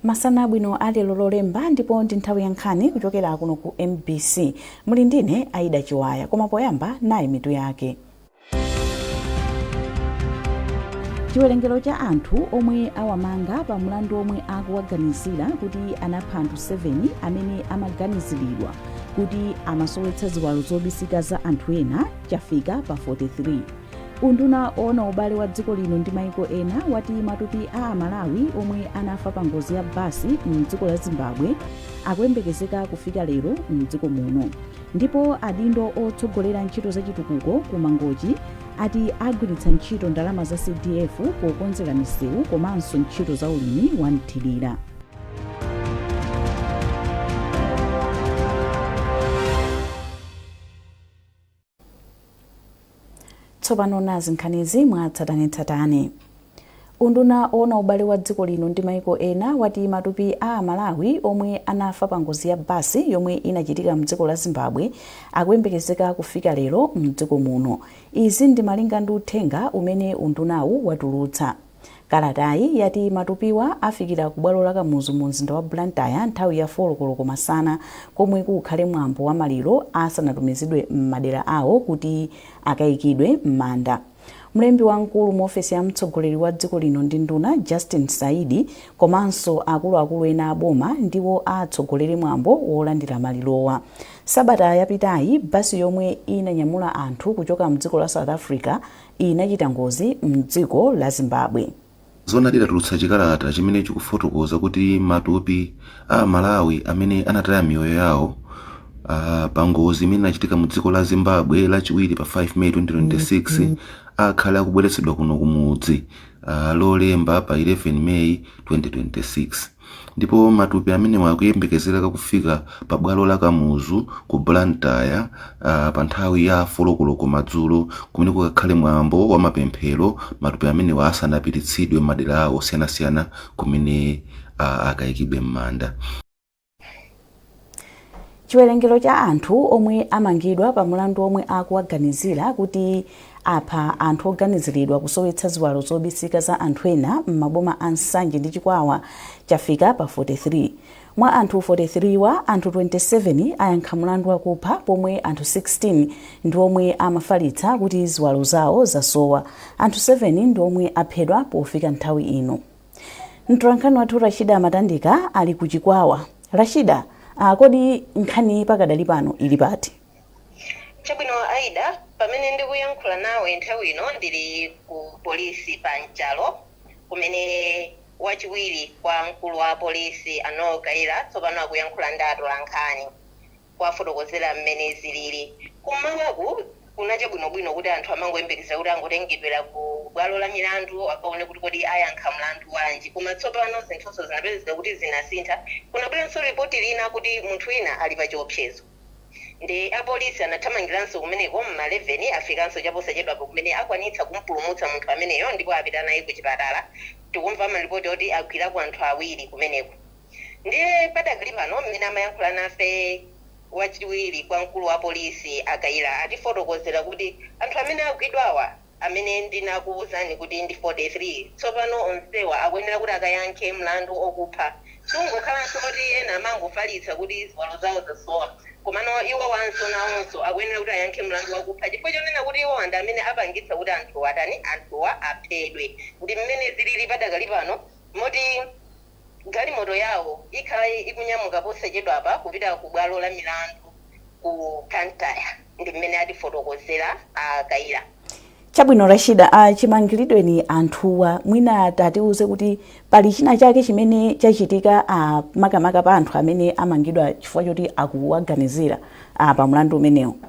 Masana abwino alero Lolemba, ndipo ndi nthawi ya nkhani kuchokera kuno ku MBC. Muli ndine Aida Chiwaya, koma poyamba nayi mitu yake. Chiwerengero cha anthu omwe awamanga pa mlandu omwe akuwaganizira kuti anapha anthu 7 amene amaganiziridwa kuti amasowetsa ziwalo zobisika za anthu ena chafika pa 43. Unduna oona ubale wa dziko lino ndi maiko ena wati matupi a Amalawi omwe anafa pa ngozi ya basi mdziko la Zimbabwe akuyembekezeka kufika lero mdziko muno. Ndipo adindo otsogolera ntchito za chitukuko ku Mangochi ati agwiritsa ntchito ndalama za CDF pokonzera misewu komanso ntchito za ulimi wa mthirira. Tsopano nazi nkhanizi mwatsatanetsatane. Unduna oona ubale wa dziko lino ndi maiko ena wati matupi a Amalawi omwe anafa pa ngozi ya basi yomwe inachitika mdziko la Zimbabwe akuyembekezeka kufika lero mdziko muno. Izi ndi malinga ndi uthenga umene undunawu watulutsa. Kalatayi yati matupiwa afikira ku bwalo la Kamuzu mu mzinda wa Blantyre nthawi ya 4 koloko masana, komwe kukhale mwambo wa maliro asanatumizidwe m'madera awo kuti akayikidwe m'manda. Mlembi wamkulu mu ofesi ya mtsogoleri wa dziko lino ndi nduna Justin Saidi komanso akuluakulu ena a boma ndiwo atsogolere mwambo wolandira malirowa. Sabata yapitayi, basi yomwe inanyamula anthu kuchoka mdziko la South Africa inachita ngozi mdziko la Zimbabwe. Zoonadi, tatulutsa chikalata chimene chikufotokoza kuti matupi a Amalawi amene anataya miyoyo yawo pa ngozi imene inachitika mu dziko la Zimbabwe Lachiwiri pa 5 May 2026 akhale akubweretsedwa kuno kumudzi Lolemba pa 11 May 2026, ndipo matupi amenewa akuyembekezereka kufika pa bwalo la Kamuzu ku Blantyre pa nthawi ya 4 koloko madzulo, kumene kukakhale mwambo wa mapemphero matupi amenewa asanapititsidwe m'madera awo osiyanasiyana kumene akayikidwe m'manda. Chiwerengero cha anthu omwe amangidwa pa mulandu omwe akuwaganizira kuti apha anthu oganiziridwa kusowetsa ziwalo zobisika za anthu ena m'maboma a Nsanje ndi Chikwawa chafika pa 43. Mwa anthu 43 wa, anthu 27 ayankha mulandu wakupha, pomwe anthu 16 ndi omwe amafalitsa kuti ziwalo zawo zasowa. Anthu 7 ndi omwe aphedwa pofika nthawi ino. Mtolankhani wathu Rashida Matandika ali ku Chikwawa. Rashida, kodi nkhani pakadali pano ili pati? Chabwino Aida, pamene ndikuyankhula nawe nthawi ino ndili ku polisi pa Nchalo, kumene wachiwiri kwa mkulu wa polisi a Noel Kayira tsopano akuyankhula ndi atolankhani kuwafotokozera mmene zilili. Kummawaku kunacha bwinobwino kuti anthu amangoyembekezera kuti angotengedwera ku bwalo la milandu akaone kuti kodi ayankha mlandu wanji, koma tsopano zinthuzo zinapezeka kuti zinasintha. Kunabweranso ripoti lina kuti munthu wina ali pa chiopsezo, ndi apolisi anathamangiranso kumeneko mma 11, afikanso chaposachedwapo kumene akwanitsa kumpulumutsa munthu ameneyo ndipo apita naye ku chipatala. Tikumva malipoti oti agwirako anthu awiri kumeneko. Ndiye padakali pano, mmene amayankhula nafe wachiwiri kwa mkulu wa polisi a Kayira, atifotokozera kuti anthu amene agwidwawa, amene ndinakuwuzani kuti ndi 43, tsopano onsewa akuyenera kuti akayankhe mlandu okupha. Sungokhalanso kuti ena amangofalitsa kuti ziwalo zawo zasowa, komano iwowanso nawonso akuyenera kuti ayankhe mlandu wakupha chifukwa chonena kuti iwowa ndi amene apangitsa kuti anthuwa atani, anthuwa aphedwe. Ndi mmene zilili padakali pano, moti galimoto yawo ikhala ikunyamuka posachedwapa kupita ku bwalo la milandu ku Blantyre. Ndi mmene atifotokozera a Kayira. Chabwino Rashida, chimangiridweni anthuwa, mwina tatiuze kuti pali china chake chimene chachitika, makamaka pa anthu amene amangidwa chifukwa choti akuwaganizira pa mlandu umenewu?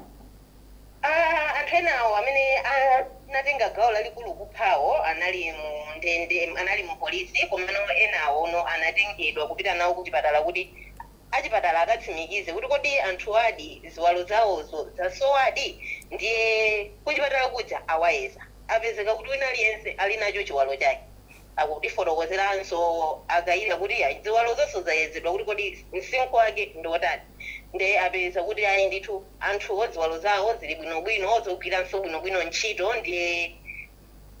Anthu enawo amene anatenga gawo lalikulu kuphawo anali mu ndende, anali mu polisi, komano enawo no anatengedwa kupita nawo kuchipatala kuti achipatala akatsimikize kuti kodi anthu adi ziwalo zawozo zasowadi. Ndiye kuchipatala kuja awayeza, apezeka kuti wina aliyense ali nacho chiwalo chake. Akutifotokozeranso a Kayira kuti ayi, ziwalo zonse zayezedwa kuti kodi msinkhu wake ndi wotani, ndiye apeza kuti ayi ndithu, anthuwo ziwalo zawo zili bwinobwino, zogwiranso bwinobwino ntchito. Ndiye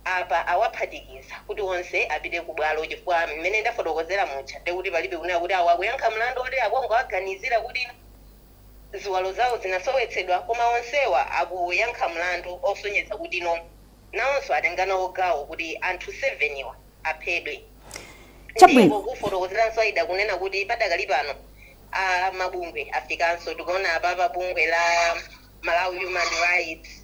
Apa awaphatikiza kuti onse apite ku bwalo, chifukwa mmene ndafotokozera mucha, ndekuti palibe kunena kuti awo akuyankha mlandu oti akungowaganizira kuti ziwalo zawo zinasowetsedwa, koma onsewa akuyankha mlandu osonyeza kuti no, nawonso atenga nawo gawo kuti anthu 7 iwa aphedwe. Chabwino. Ndipo kufotokozeranso, Aida, kunena kuti padakali pano a mabungwe afikanso. Tikuona apapa bungwe la Malawi Human Rights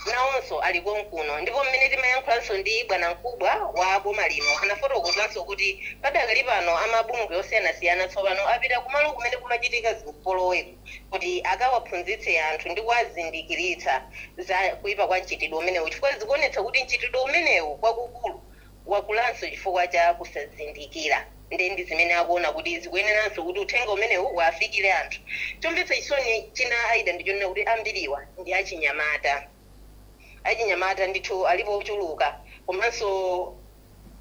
nawonso ali konkuno. Ndipo mmene timayankhulanso ndi bwanamkubwa wa boma lino, anafotokozanso kuti padakali pano amabungwe osiyanasiyana tsopano apita kumalo kumene kumachitika zipoloweko kuti akawaphunzitse anthu ndi kuwazindikiritsa za kuyipa kwa mchitidwe umenewu, chifukwa zikuonetsa kuti mchitidwe umenewu kwakukulu wakulanso chifukwa cha kusazindikira. Ndi zimene akuona kuti zikuyeneranso kuti uthenga umenewu wafikire anthu. Chomvetsa chisoni china, Aida, ndichonena kuti ambiriwa ndi achinyamata. Achinyamata ndithu alipo ochuluka. Komanso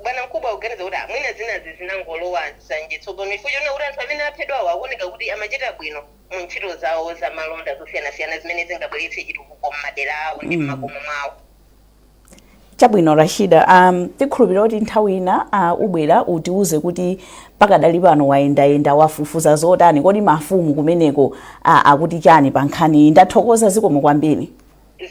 bwana mkubwa akuganiza kuti amwina zinazi zinangolowa nsanje tsopano, chifukwa chonena kuti anthu amene aphedwawo akuoneka kuti amachita bwino mu ntchito zawo zamalonda zosiyanasiyana zimene zingabweretse chitukuko m'madera awo ndi m'makomo mwawo. Chabwino, Rashida, tikhulupirira kuti nthawi ina ubwera utiuze kuti pakadali pano wayendayenda, wafufuza zotani, kodi mafumu kumeneko akuti chani pa nkhani. Ndathokoza, zikomo kwambiri.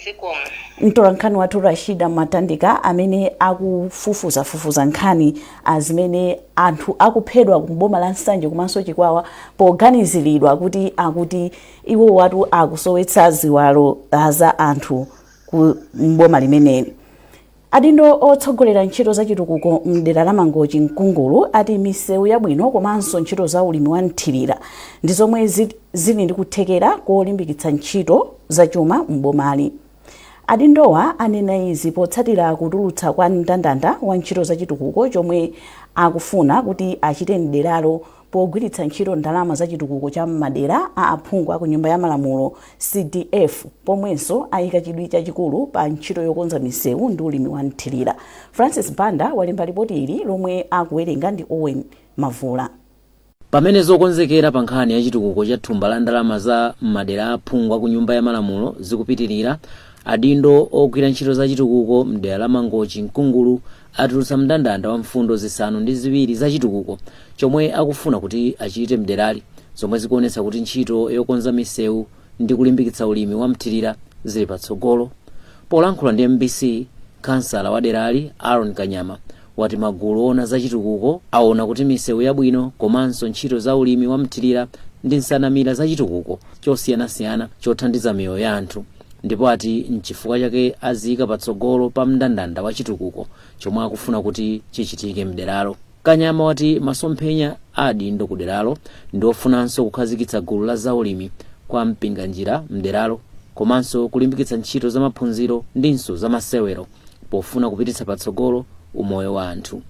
Zikomo. Mtolankhani wathu Rashida Matandika amene akufufuzafufuza nkhani zimene anthu akuphedwa ku boma la Nsanje komanso Chikwawa poganiziridwa kuti akuti iwo watu akusowetsa ziwalo za anthu ku mboma limeneli. Adindo otsogolera ntchito za chitukuko mdera la Mangochi Mkungulu ati misewu yabwino komanso ntchito za ulimi wa mthirira ndi zomwe zili ndi kuthekera kolimbikitsa ntchito zachuma m'bomali. Adindowa anena izi potsatira kutulutsa kwa mndandanda wa ntchito za chitukuko chomwe akufuna kuti achite mderalo pogwiritsa ntchito ndalama za chitukuko cha madera a aphungu a ku Nyumba ya Malamulo, CDF, pomwenso ayika chidwi chachikulu pa ntchito yokonza misewu ndi ulimi wa mthirira. Francis Banda walemba ripoti ili lomwe akuwerenga ndi Owen Mavula. Pamene zokonzekera pa nkhani ya chitukuko cha thumba la ndalama za madera a aphungu a ku Nyumba ya Malamulo zikupitirira, adindo ogwira ntchito za chitukuko mdera la Mangochi Mkungulu atulutsa mndandanda wa mfundo 7 za chitukuko chomwe akufuna kuti achite mderali, zomwe zikuonetsa kuti ntchito yokonza misewu ndi kulimbikitsa ulimi wa mthirira zili patsogolo. Polankhula ndi MBC, kansala wa derali Aaron Kanyama wati magulu ona za chitukuko aona kuti misewu yabwino komanso ntchito za ulimi wa mthirira ndi nsanamira za chitukuko chosiyanasiyana chothandiza miyoyo ya anthu, ndipo ati nchifukwa chake aziyika patsogolo pa mndandanda wa chitukuko chomwe akufuna kuti chichitike mderalo. Kanyama wati masomphenya a adindo ku deralo ndi ofunanso kukhazikitsa gulu la zaulimi kwa Mpinganjira mderalo komanso kulimbikitsa ntchito za maphunziro ndinso za masewero pofuna kupititsa patsogolo umoyo wa anthu.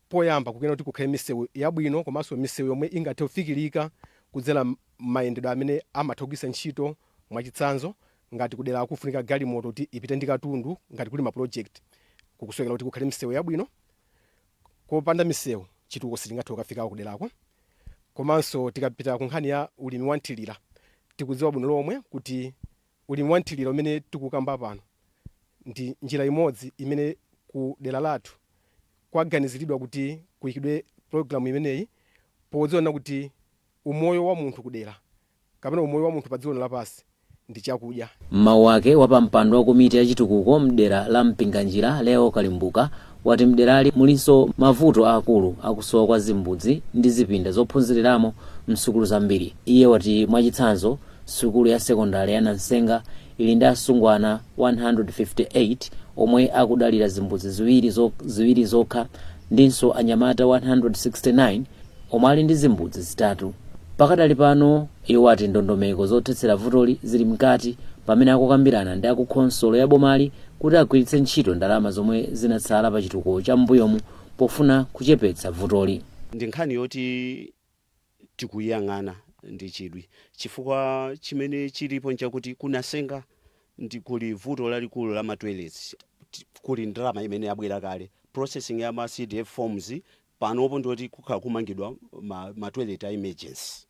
Poyamba kukuyenera kuti kukhale misewu yabwino komanso misewu yomwe ingathe kufikirika kudzera mayendedwe amene amatha kugwiritsa ntchito. Mwachitsanzo, ngati kudera kufunika galimoto kuti ipite ndi katundu, ngati kuli ma project, kukusowekera kuti kukhale misewu yabwino. Kopanda misewu, chitukuko sitingathe kukafikako kuderako. Komanso tikapita ku nkhani ya ulimi wa mthirira, tikudziwa bwino lomwe kuti ulimi wa mthirira umene tikukamba pano ndi njira imodzi imene ku dera lathu kwaganiziridwa kuti kuyikidwe program imeneyi, podziona kuti umoyo wa munthu kudera kapena umoyo wa munthu pa dziko lapansi ndi chakudya. M'mawu ake, wapampando wa komiti ya chitukuko mdera la Mpinganjira Leo Kalimbuka wati mderali mulinso mavuto aakulu akusowa kwa zimbudzi ndi zipinda zophunziriramo msukulu zambiri. Iye wati mwachitsanzo, sukulu ya sekondari ya Nansenga ili ndi asungwana 158 omwe akudalira zimbudzi ziwiri zokha ndinso anyamata 169 omwe ali ndi zimbudzi zitatu pakadali pano. Iwo ati ndondomeko zothetsera vutoli zili mkati pamene akukambirana ndi akukhonsolo ya bomali kuti agwiritse ntchito ndalama zomwe zinatsala pa chitukuko cha m'mbuyomu pofuna kuchepetsa vutoli. Ndi nkhani yoti tikuyang'ana ndi chidwi, chifukwa chimene chilipo nchakuti kunasenga ndi kuli vuto lalikulu la ma toilets. Kuli ndalama imene yabwera kale, processing ya ma CDF forms. Panopo ndoti kukhala kumangidwa ma toilet a emergency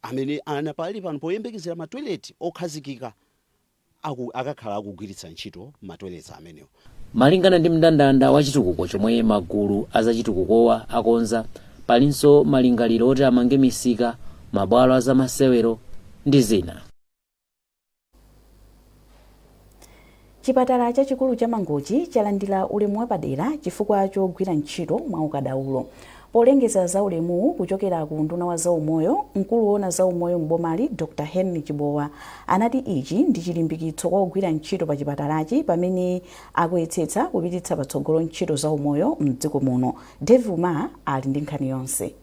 amene ana pali pano poyembekezera ma toilet okhazikika akakhala akugwiritsa ntchito ma toilets amenewo. Malingana ndi mndandanda wa chitukuko chomwe magulu azachitukukowa akonza, palinso malingaliro oti amange misika, mabwalo azamasewero ndi zina. Chipatala chachikulu cha Mangochi chalandira ulemu wapadera chifukwa chogwira ntchito mwa ukadaulo. Polengeza za ulemuwu kuchokera ku unduna wa zaumoyo, mkulu woona zaumoyo m'bomali Dr Henry Chibowa anati ichi ndi chilimbikitso kwa ogwira ntchito pa chipatalachi pamene akuyesetsa kupititsa patsogolo ntchito zaumoyo mdziko muno. Dave Umar ali ndi nkhani yonse.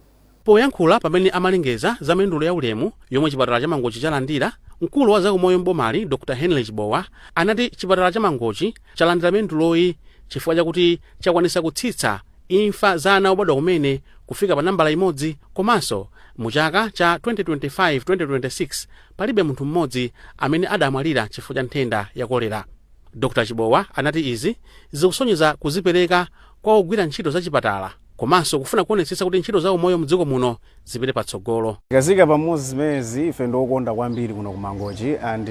Poyankhula pamene amalengeza za mendulo ya ulemu yomwe chipatala cha Mangochi chalandira, mkulu wa zaumoyo m'bomali Dr Henry Chibowa anati chipatala cha Mangochi chalandira menduloyi chifukwa chakuti chakwanisa kutsitsa imfa za ana obadwa kumene kufika pa nambala imodzi, komanso mu chaka cha 2025-2026 palibe munthu mmodzi amene adamwalira chifukwa cha nthenda ya kolera. Dr Chibowa anati izi zikusonyeza kuzipereka kwa ogwira ntchito za chipatala komanso kufuna kuonetsetsa kuti ntchito za umoyo mdziko muno zipite patsogolo. Tikazika pamodzi zimenezi, ife ndiokonda kwambiri kuno ku Mangochi and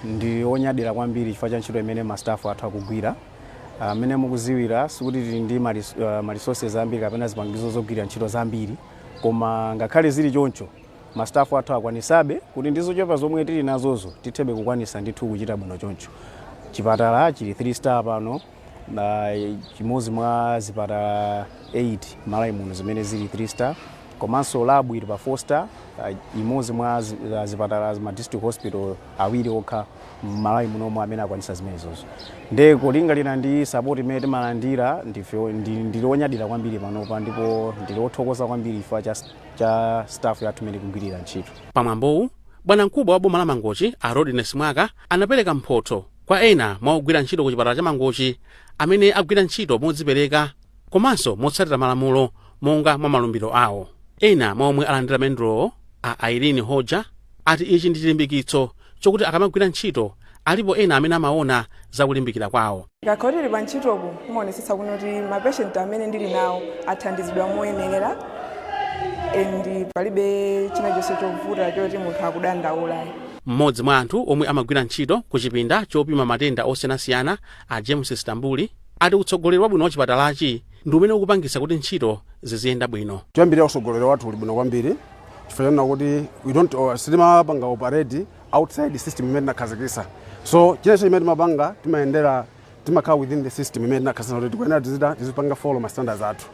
ndi onyadira kwambiri chifukwa cha ntchito imene ma staff athu akugwira. Amene mukuziwira, sikuti tili ndi ma resources ambiri kapena zipangizo zogwira ntchito zambiri, koma ngakhale zili choncho, ma staff athu akwanisabe kuti ndi zochepa zomwe tili nazozo tithebe kukwanisa ndithu kuchita bwino choncho. Chipatala chili 3 star pano, na chimodzi mwa zipatala 8 Malawi muno zimene zili 3 star, komanso lab ili pa 4 star, imodzi mwa zipatala ma district hospital awiri okha Malawi munomo amene akwanisa zimenezozo. Nde kulingalira ndi support imene timalandira, ndife ndili onyadira kwambiri panopa ndipo ndili othokoza kwambiri chifukwa cha staff yathu imene ikugwirira ntchito. Pamwambowu, bwanamkubwa wa boma la Mangochi a Rodney Mwaka anapereka mphotho kwa ena mwa ogwira ntchito ku chipatala cha Mangochi amene agwira ntchito modzipereka komanso motsatira malamulo monga mwa malumbiro awo. Ena mwa omwe alandira mendulowo, a Irene Hoja, ati ichi ndi chilimbikitso chokuti akamagwira ntchito alipo ena amene amaona za kulimbikira kwawo. Tikakhala tili pa ntchitopo, timaonetsetsa kuno kuti ma patient amene ndili nawo athandizidwa moyenerera and palibe china chonse chovuta choti munthu akudandaula. Mmodzi mwa anthu omwe amagwira ntchito ku chipinda chopima matenda osiyanasiyana, a James Stambuli, ati utsogoleri wabwino wa chipatalachi ndi umene ukupangisa kuti ntchito ziziyenda bwino. Choyambirira, utsogoleri wathu uli bwino kwambiri chifukwa chonena kuti we don't sitimapanga operate outside the system imene tinakhazikitsa. So chinenso chimene timapanga, timayendera, timakhala within the system imene tinakhazikitsa kuti tikuyenera tizipanga follow ma standards athu.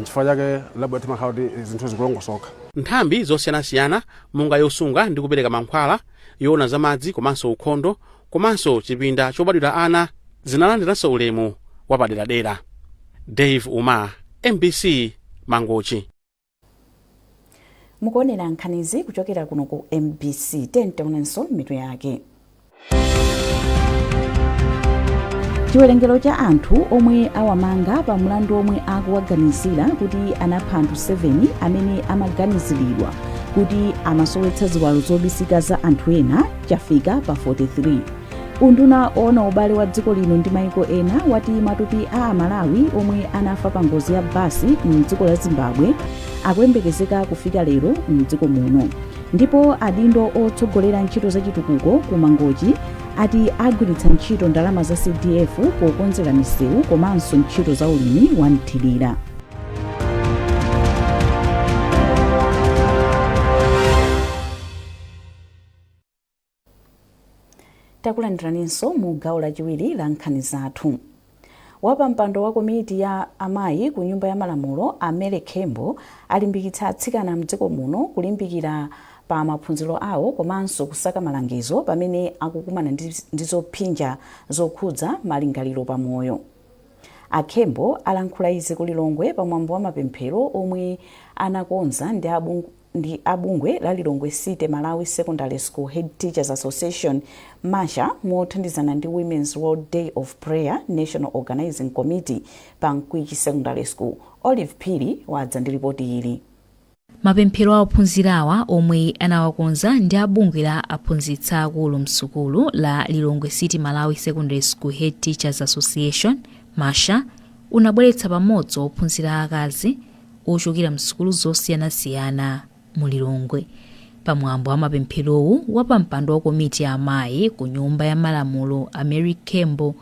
Nchifukwa chake lab yathu timakhala kuti zinthu zikulongosoka. Nthambi zosiyanasiyana monga yosunga ndi kupereka mankhwala, yoona zamadzi komanso ukhondo, komanso chipinda chobadwira ana zinalandiranso ulemu wapaderadera. Dave Umar, MBC, Mangochi. Mukuonera nkhanizi kuchokera kuno ku MBC. Tionenso mitu yake. Chiwerengero cha anthu omwe awamanga pa mlandu omwe akuwaganizira kuti anapha anthu 7 amene amaganiziridwa kuti amasowetsa ziwalo zobisika za anthu ena chafika pa 43. Unduna oona ubale wa dziko lino ndi maiko ena wati matupi a Amalawi omwe anafa pa ngozi ya basi mdziko la Zimbabwe akuyembekezeka kufika lero mdziko muno. Ndipo adindo otsogolera ntchito zachitukuko ku Mangochi ati agwiritsa ntchito ndalama za CDF pokonzera misewu komanso ntchito za ulimi wa mthirira. Takulandiraninso mu gawo lachiwiri la nkhani zathu. Wapampando wa komiti ya amayi ku Nyumba ya Malamulo a Mary Khembo alimbikitsa atsikana mdziko muno kulimbikira pa maphunziro awo komanso kusaka malangizo pamene akukumana ndi zopsinja zokhudza malingaliro pa moyo. A Khembo alankhula izi ku Lilongwe pamwambo wa mapemphero omwe anakonza ndi a bungwe la Lilongwe City Malawi Secondary School Head Teachers Association, MASHA, mothandizana ndi Women's World Day of Prayer National Organizing Committee pa Mkwichi Secondary School. Olive Phiri wadza ndi ripoti ili. Mapemphero a ophunzirawa, omwe anawakonza ndi a bungwe la aphunzitsi akulu msukulu la Lilongwe City Malawi Secondary School Head Teachers Association, MASHA, unabweretsa pamodzi ophunzira aakazi ochokera msukulu zosiyanasiyana mu Lilongwe. Pamwambo wa mapempherowu, wapampando wa komiti ya amayi ku Nyumba ya Malamulo a Mary Khembo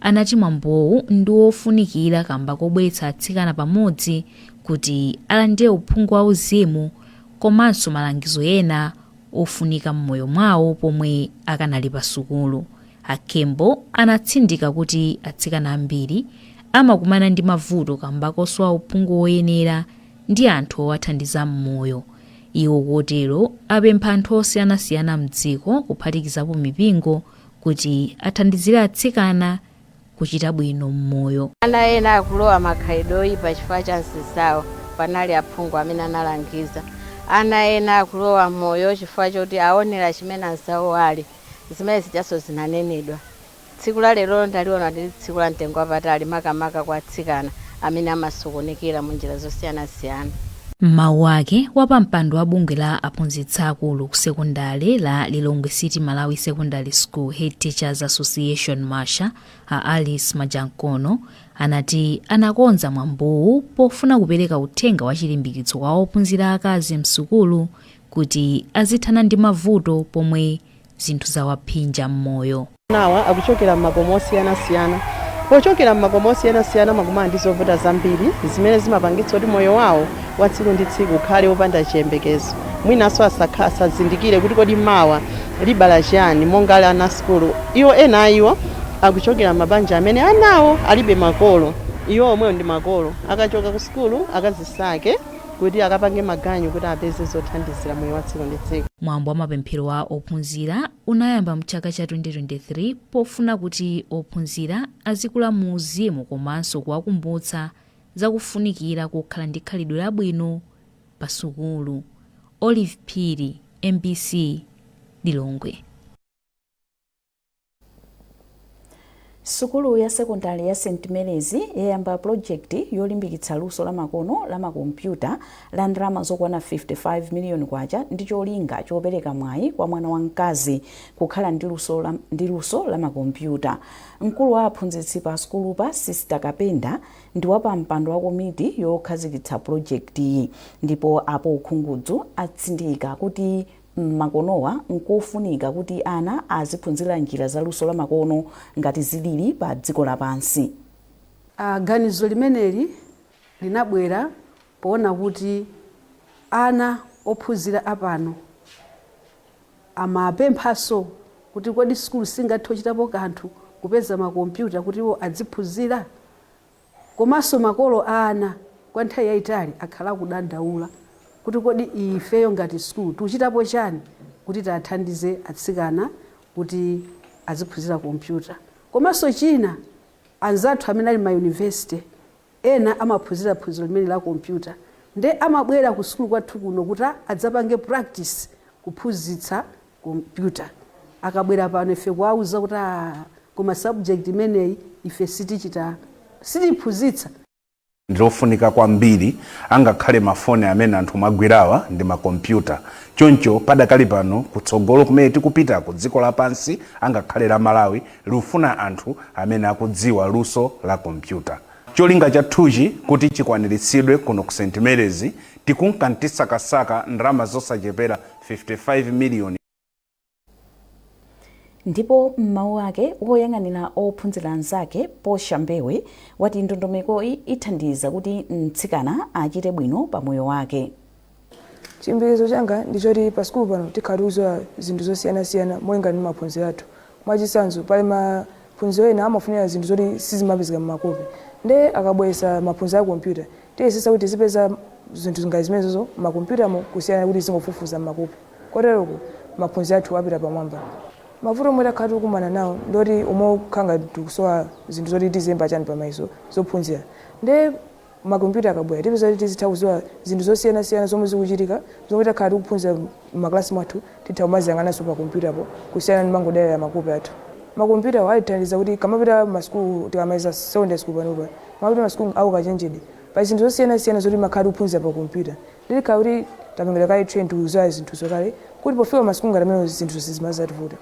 anati mwambowu ndi wofunikira kamba kobweretsa atsikana pamodzi kuti alandire uphungu wauzimu komanso malangizo ena ofunika m'moyo mwawo pomwe akanali pa sukulu. A Khembo anatsindika kuti atsikana ambiri amakumana ndi mavuto kamba kosowa uphungu woyenera ndi anthu owathandiza m'moyo. Iwo kotero apempha anthu osiyanasiyana mdziko kuphatikizapo mipingo kuti athandizire atsikana kuchita bwino m'moyo. Ana ena akulowa makhalidwe oyipa chifukwa cha anzawo. Panali aphungu amene analangiza. Ana ena akulowa moyo chifukwa choti aonera chimene anzawo ali. Zimene zijaso zinanenedwa. Tsiku la lero ndaliona ndi tsiku la mtengo wapatali, makamaka kwa atsikana amene amasokonekera mu njira zosiyanasiyana. M'mawu ake, wapampando wa bungwe la aphunzitsi akulu ku sekondale la Lilongwe City Malawi Secondary School Head Teachers Association MASHA, a Alice Majankono, anati anakonza mwambowu pofuna kupereka uthenga wa chilimbikitso kwa ophunzira akazi msukulu kuti azithana ndi mavuto pomwe zinthu zawaphinja m'moyo. Nawa akuchokera m'makomo osiyanasiyana. Pochokera m'makomo osiyanasiyana amakumana ndi zovuta zambiri zimene zimapangitsa kuti moyo wawo wa tsiku ndi tsiku ukhale wopanda chiyembekezo, mwinanso asazindikire kuti kodi mawa libala chiyani. Monga ali ana sukulu, iwo ena a iwo akuchokera m'mabanja amene anawo alibe makolo, iwo omwewo ndi makolo. Akachoka ku sukulu akazisake kuti akapange maganyu kuti apeze zothandizira moyo wa tsiku ndi tsiku. Mwambo wa mapemphero a ophunzira unayamba mchaka cha 2023 pofuna kuti ophunzira azikula mu uzimu komanso kuwakumbutsa zakufunikira kukhala ndi khalidwe labwino pa sukulu. Olive Phiri, MBC, Lilongwe. Sukulu ya sekondari ya St Mary's yayamba pulojekiti yolimbikitsa luso la makono la makompyuta la ndalama zokwana 55 miliyoni kwacha ndi cholinga chopereka mwayi kwa mwana wamkazi kukhala ndi luso la makompyuta. Mkulu wa aphunzitsi pa sukulupa, Sister Kapenda, ndi wapampando wa komiti yokhazikitsa pulojekitiyi, ndipo apo Khungudzu atsindika kuti m'makonowa nkofunika kuti ana aziphunzira njira za luso la makono ngati zilili pa dziko lapansi. Ganizo limeneli linabwera poona kuti ana ophunzira apano amapemphanso kuti kodi sukulu singathe kuchitapo kanthu kupeza makompyuta kuti iwo aziphunzira. Komanso makolo a ana kwa nthawi yayitali akhala akudandaula kuti kodi ifeyo ngati sukulu tikuchitapo chani kuti tiathandize atsikana kuti aziphunzira kompyuta. Komanso china, anzathu amene ali mayunivesite ena amaphunzira phunziro limene la kompyuta, nde amabwera ku sukulu kwathu kuno kuti adzapange practice kuphunzitsa kompyuta. Akabwera pano ife kuwauza kuti koma subject imeneyi ife sitichita, sitiphunzitsa. Ndilofunika kwambiri. Angakhale mafoni amene anthu mwagwirawa ndi makompyuta. Choncho padakali pano, kutsogolo kumene tikupitako, dziko lapansi angakhale la Malawi likufuna anthu amene akudziwa luso la kompyuta. Cholinga chathuchi kuti chikwaniritsidwe kuno ku St Mary's, tikunka ntisakasaka ndalama zosachepera 55 miliyoni. Ndipo m'mawu ake, woyang'anira ophunzira anzake Posha Mbewe wati ndondomekoyi ithandiza kuti mtsikana achite bwino pa moyo wake. Chiyembekezo changa ndichoti pa sukulu pano tikhala tikudziwa zinthu zosiyanasiyana molingana ndi maphunziro athu. Mwachitsanzo, pali maphunziro ena amafunira zinthu zoti sizimapezeka m'makope, nde akabweretsa maphunziro a kompyuta tiyesetsa kuti tizipeza zinthu ngati zimenezozo m'makompyutamo kusiyana kuti tizingofufuza m'makope. Koteroko maphunziro athu apita pamwamba. Mavuto omwe takhala tikukumana nawo ndoti omwe okhala ngati tikusowa zinthu zoti tizilemba chani pamayeso zophunzira, nde makompyuta akabwera tipeza kuti tizitha kudziwa zinthu zosiyanasiyana zomwe zikuchitika, zomwe takhala tikuphunzira m'makalasi mwathu titha kumaziyang'ananso pa kompyutapo kusiyana ndi mangodalira makope athu. Makompyutawo atithandiza kuti kamapita masukulu, tikamaliza secondary school panopa kamapita masukulu aukachenjede, pali zinthu zosiyanasiyana zoti makhala tikuphunzira pa kompyuta, nditikhala kuti tapangidwa kale train, tikudziwa zinthuzo kale kuti pofika masukulu ngati amenewo zinthu sizimazativuta.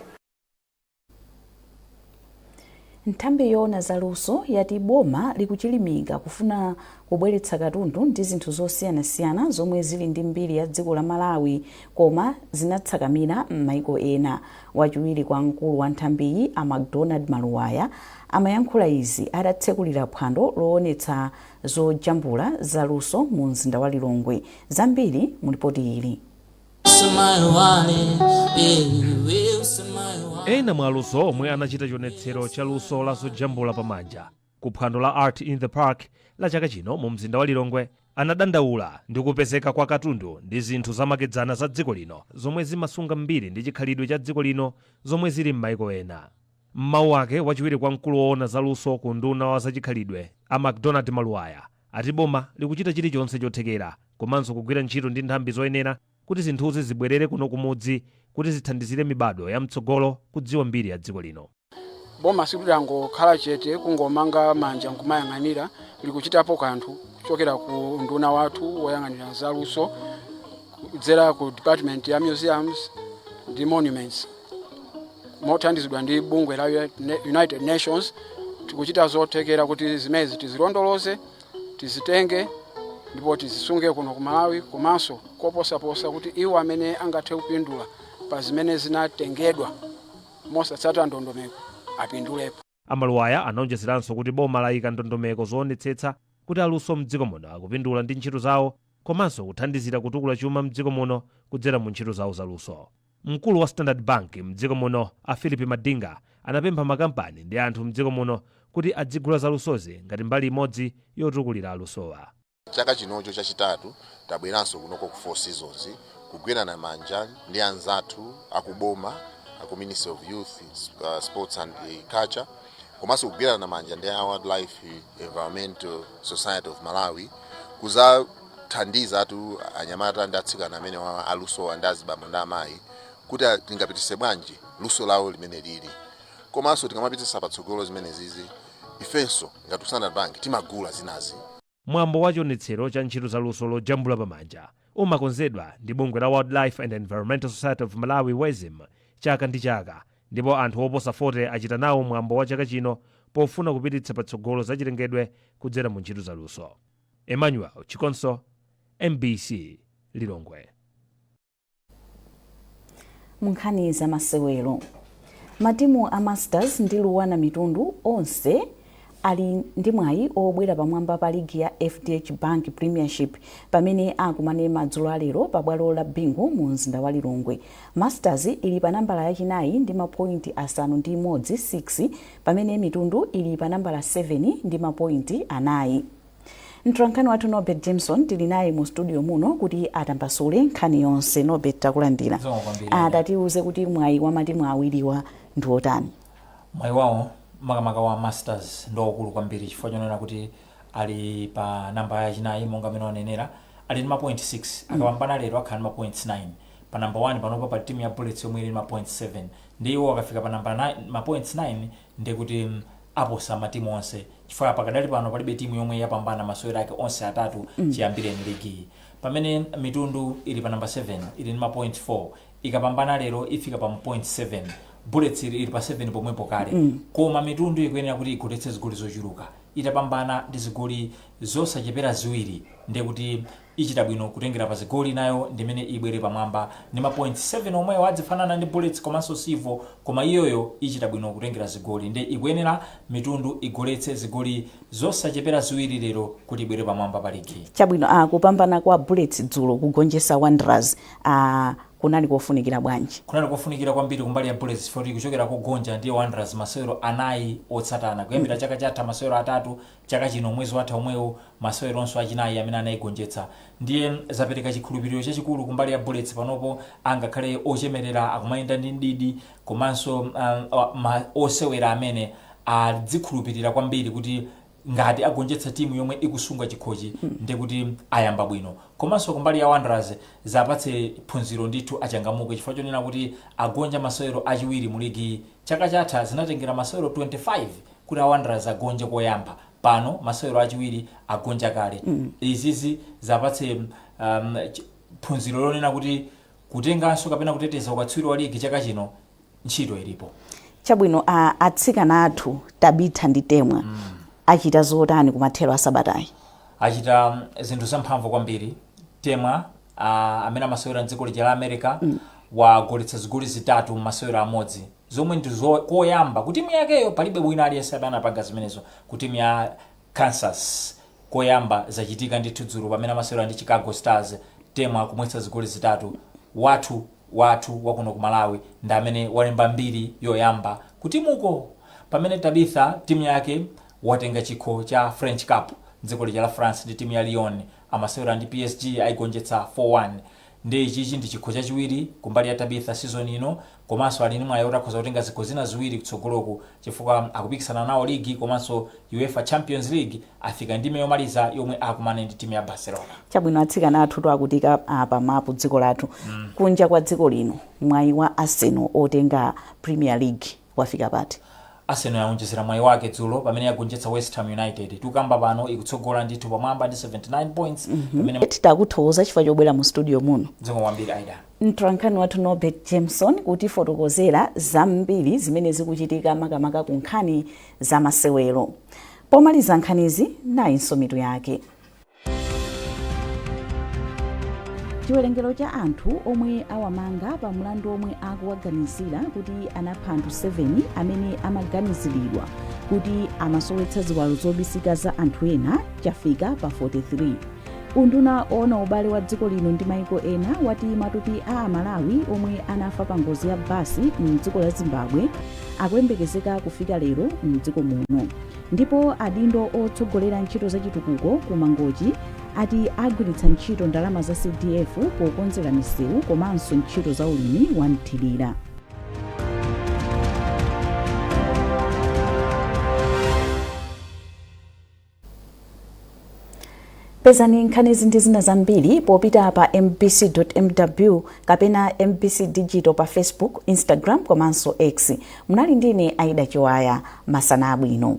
Nthambi yoona zaluso yati boma likuchilimika kufuna kubweretsa katundu ndi zinthu zosiyanasiyana zomwe zili ndi mbiri ya dziko la Malawi koma zinatsakamira m'maiko ena. Wachiwiri kwa mkulu wa nthambiyi, a Macdonald Maluwaya, amayankhula izi atatsekulira phwando loonetsa zojambula zaluso mu mzinda wa Lilongwe. Zambiri mu lipoti ili. Ena mwa aluso omwe anachita chionetsero cha luso la zojambula pamanja ku phwando la Art in the Park la chaka chino mu mzinda wa Lilongwe anadandaula ndi kupezeka kwa katundu ndi zinthu zamakedzana za dziko lino zomwe zimasunga mbiri ndi chikhalidwe cha dziko lino zomwe zili m'maiko ena. M'mawu ake, wachiwiri kwa mkulu woona za luso ku unduna wa zachikhalidwe a Macdonald Maluwaya ati boma likuchita chilichonse chothekera komanso kugwira ntchito ndi nthambi zoyenera kuti zinthuzi zibwerere kuno kumudzi kuti zithandizire mibadwo ya mtsogolo kudziwa mbiri ya dziko lino. Boma silangokhala chete kungomanga manja nkumayang'anira, likuchitapo kanthu kuchokera ku unduna wathu woyang'anira zaluso kudzera ku department ya museums ndi monuments mothandizidwa ndi bungwe la United Nations. Tikuchita zothekera kuti zimenezi tizilondoloze, tizitenge ndipo tizisunge kuno ku Malawi, komanso koposaposa kuti iwo amene angathe kupindula pa zimene zinatengedwa mosatsata ndondomeko apindulepo. A Maluwaya anaonjezeranso kuti boma layika ndondomeko zoonetsetsa kuti aluso mdziko muno akupindula ndi ntchito zawo komanso kuthandizira kutukula chuma mdziko muno kudzera mu ntchito zawo zaluso. Mkulu wa Standard Bank mdziko muno a Philip Madinga anapempha makampani ndi anthu mdziko muno kuti adzigula zalusozi ngati mbali imodzi yotukulira alusowa. Chaka chinocho chachitatu tabweranso kunoko ku Four Seasons kugwirana manja ndi anzathu akuboma, aku Ministry of Youth, Sports and Culture, komanso kugwirana manja ndi a Wildlife Environmental Society of Malawi kuzathandizatu anyamata ndi atsikana amene alusowa ndi azibambo ndi amayi kuti tingapitise bwanji luso lawo limene lili, komanso tikamapitisa patsogolo zimenezizi, ifenso ngati Standard Bank timagula zinazi. Mwambo wa chionetsero cha ntchito za luso lojambula pamanja umakonzedwa ndi bungwe la Wildlife and Environmental Society of Malawi, WESM, chaka ndi chaka, ndipo anthu oposa 40 achita nawo mwambo wa chaka chino pofuna kupititsa patsogolo zachilengedwe kudzera mu ntchito za luso. Emmanuel Chikonso, MBC, Lilongwe. Munkhani za masewero, matimu a Masters ndi Luanar Mitundu onse ali ndi mwayi obwera pamwamba pa ligi ya FDH Bank Premiership pamene akumane madzulo alero pa bwalo la Bingu mu mzinda wa Lilongwe. Masters ili pa nambala yachinayi ndi mapointi 6 6, pamene Mitundu ili pa nambala 7 ndi mapointi 4. Mtolankhani wathu Norbert Jameson tili naye mu studio muno kuti atambasule nkhani yonse. Norbert, takulandira. Zikomo kwambiri. Atatiuze kuti mwayi wa matimu awiriwa ndi wotani? Mwayi wawo, makamaka wa Masters, ndi waukulu kwambiri chifukwa chonena kuti ali pa namba yachinayi monga amene wanenera, ali ndi ma point 6. Akapambana lero akhala ndi ma points 9. Pa namba 1 panopa pa timu ya Bullets yomwe ili ndi ma points 7, ndi iwo akafika pa namba 9, ma points 9, ndi kuti aposa matimu onse, chifukwa pakadali pano palibe timu yomwe yapambana masewero ake onse atatu chiyambireni ligiyi. Pamene Mitundu ili pa namba 7, ili ndi ma points 4, ikapambana lero ifika pa point 7. Bullets ili pa 7 pomwepo kale. Koma Mitundu ikuyenera kuti igoletse zigoli zochuluka. Itapambana ndi zigoli zosachepera 2, ndiye kuti ichita bwino kutengera pa zigoli, nayo ndimene ibwere pamwamba ndi ma points 7 omwewo, adzifanana ndi Bullets komanso Civo, koma iyoyo ichita bwino kutengera zigoli. Ndi ikuyenera Mitundu igoletse zigoli zosachepera 2 lero kuti ibwere pamwamba pa ligi. Chabwino, kupambana kwa Bullets dzulo kugonjetsa Wanderers kunali kofunikira bwanji? Kunali kofunikira kwambiri kumbali ya Bullets chifukwa kuchokera kugonja ndi Wanderers masewero 4 otsatana kuyambira chaka chatha masewero 3, chaka chino mwezi watha omwewo maseweronso achinayi amene anayigonjetsa. Ndiye zapereka chikhulupiriro chachikulu kumbali ya Bullets. Panopo angakhale ochemerera akumayenda ndi mdidi, komanso osewera amene adzikhulupirira kwambiri kuti ngati agonjetsa timu yomwe ikusunga chikhochi, ndiye kuti ayamba bwino. Komanso kumbali ya Wanderers zapatse phunziro ndithu, achangamuke chifukwa chonena kuti agonja masewero achiwiri mu ligi. Chaka chatha zinatengera masewero 25 kuti a Wanderers agonje koyamba. Pano masewero achiwiri agonja kale. Izizi zapatse phunziro lonena kuti kutenganso kapena kuteteza ukatswiri wa ligi chaka chino ntchito ilipo. Chabwino, atsikana athu Tabitha ndi Temwa achita zotani kumathero a sabatayi? Achita zinthu zamphamvu kwambiri. Temwa, amene amasewera mdziko lija la America, wagoletsa zigoli 3 m'masewero amodzi, zomwe ndi koyamba ku timu yakeyo. Palibe wina aliyense amene anapanga zimenezo ku timu ya Kansas. Koyamba zachitika ndithu dzulo pamene amasewera ndi Chicago Stars, Temwa kumwetsa zigoli 3. Wathu wathu wakuno ku Malawi ndi amene walemba mbiri yoyamba ku timuko, pamene Tabitha timu yake watenga chikho cha French Cup dziko lija la France ndi timu ya Lyon. Amasewera ndi PSG, ayigonjetsa 4-1. Ndi ichichi ndi chikho chachiwiri kumbali ya Tabitha season ino, komanso ali ndi mwayi oti akhoza kutenga zikho zina 2 kutsogoloku, chifukwa akupikisana nawo ligi komanso UEFA Champions League. Afika ndime yomaliza yomwe akumane ndi timu ya Barcelona. Chabwino, atsikana athu akutika pa mapu dziko lathu. Kunja kwa dziko lino, mwayi wa Arsenal otenga Premier League wafika pati? Arsenal yaonjezera mwayi wake dzulo pamene yagonjetsa West Ham United. Tikukamba pano ikutsogola ndithu pamwamba ndi 79 points. Pamene Takuthokoza chifukwa chobwera mu studio muno. Zikomo kwambiri, Aida. Mtolankhani wathu Norbert Jameson kutifotokozera zambiri zimene zikuchitika makamaka ku nkhani za masewero. Pomaliza nkhanizi, nayinso mitu yake. Chiwerengero cha anthu omwe awamanga pa mlandu omwe akuwaganizira kuti anapha anthu 7 amene amaganiziridwa kuti amasowetsa ziwalo zobisika za anthu ena chafika pa 43. Unduna oona ubale wa dziko lino ndi maiko ena wati matupi a Amalawi omwe anafa pa ngozi ya basi mdziko la Zimbabwe akuyembekezeka kufika lero mdziko muno. Ndipo adindo otsogolera ntchito za chitukuko ku Mangochi ati agwiritsa ntchito ndalama za CDF pokonzera misewu komanso ntchito za ulimi wa mthirira. Pezani nkhanizi ndi zina zambiri popita pa mbc.mw kapena MBC Digital pa Facebook, Instagram komanso X. Munali ndine Aida Chiwaya. Masana abwino.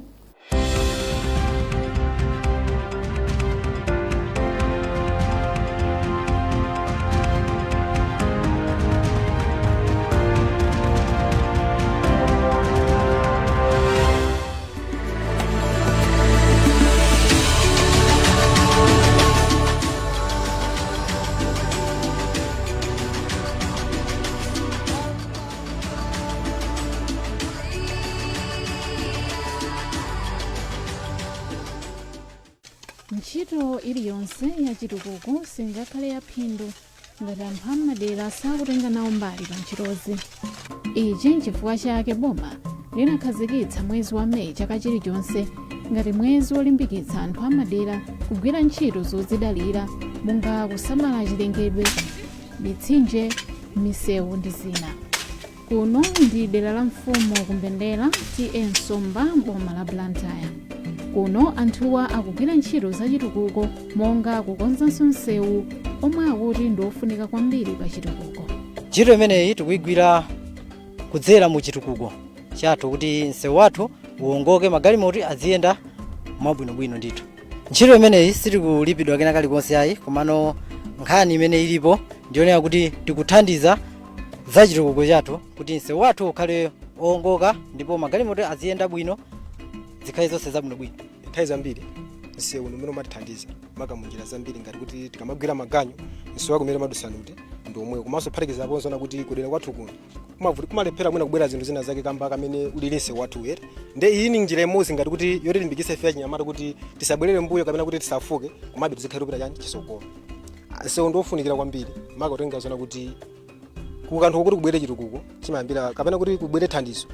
Ntchito iliyonse ya chitukuko singakhale ya phindu ngati anthu am'madera sakutenga nawo mbali pa ntchitozi. Ichi nchifukwa chake boma linakhazikitsa mwezi wa Meyi chaka chilichonse ngati mwezi wolimbikitsa anthu amadera kugwira ntchito zodzidalira, monga kusamala chilengedwe, mitsinje, misewu ndi zina. Kuno ndi dera la mfumu Kumbendera, T/A Nsomba, boma la Blantyre. Kuno anthuwa akugwira ntchito zachitukuko monga kukonzanso msewu omwe akuti ndi ofunika kwambiri pa chitukuko. Ntchito imeneyi tikuyigwira kudzera mu chitukuko chathu kuti msewu wathu uwongoke, magalimoto aziyenda mwabwinobwino ndithu. Ntchito imeneyi sitikulipidwa kena kalikonse ayi, komano nkhani imene ilipo ndionera kuti tikuthandiza za chitukuko chathu kuti msewu wathu ukhale owongoka ndipo magalimoto aziyenda bwino, zikhale zonse zabwinobwino. Nthawi zambiri msewu umene umatithandiza maka munjira zambiri, ngati kuti tikamagwira maganyu, msewu wakumene madusana kuti ndi omwewo, komanso phatikizaponso na kuti kudera kwathu kuno kumalephera mwina kubwera zinthu zina zake kamba kamene ulili msewu wathu ere. Nde iyi ni njira imodzi ngati kuti yotilimbikitsa ife achinyamata kuti tisabwerere mbuyo kapena kuti tisafuke, komabe tizikhale kupita chani chitsogolo. Msewu ndi ofunikira kwambiri, maka kutenga zona kuti kukanthu kuti kubwere chitukuko chimayambira kapena kuti kubwere thandizo.